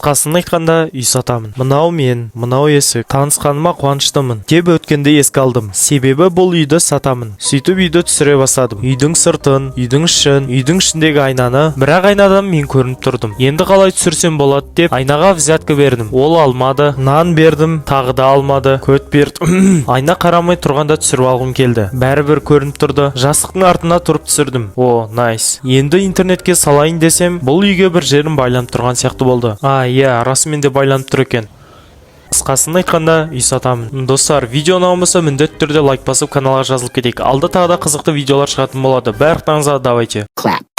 Қысқасын айтқанда, үй сатамын. Мынау мен, мынау есік. Танысқаныма қуаныштымын деп өткенді еске алдым, себебі бұл үйді сатамын. Сөйтіп, үйді түсіре бастадым: үйдің сыртын, үйдің ішін, үйдің ішіндегі айнаны. Бірақ айнадан мен көрініп тұрдым. Енді қалай түсірсем болады деп, айнаға взятка бердім, ол алмады. Нан бердім, тағы да алмады. Көт бердім. Айна қарамай тұрғанда түсіріп алғым келді, бәрібір көрініп тұрды. Жастықтың артына тұрып түсірдім. О, найс! Енді интернетке салайын десем, бұл үйге бір жерім байланып тұрған сияқты болды. А, иә, расымен де байланып тұр екен. Қысқасын айтқанда, үй сатамын. Достар, видео ұнаған болса, міндетті түрде лайк басып, каналға жазылып кетейік. Алда тағы да қызықты видеолар шығатын болады. Барлықтарыңызға давайте. Clap.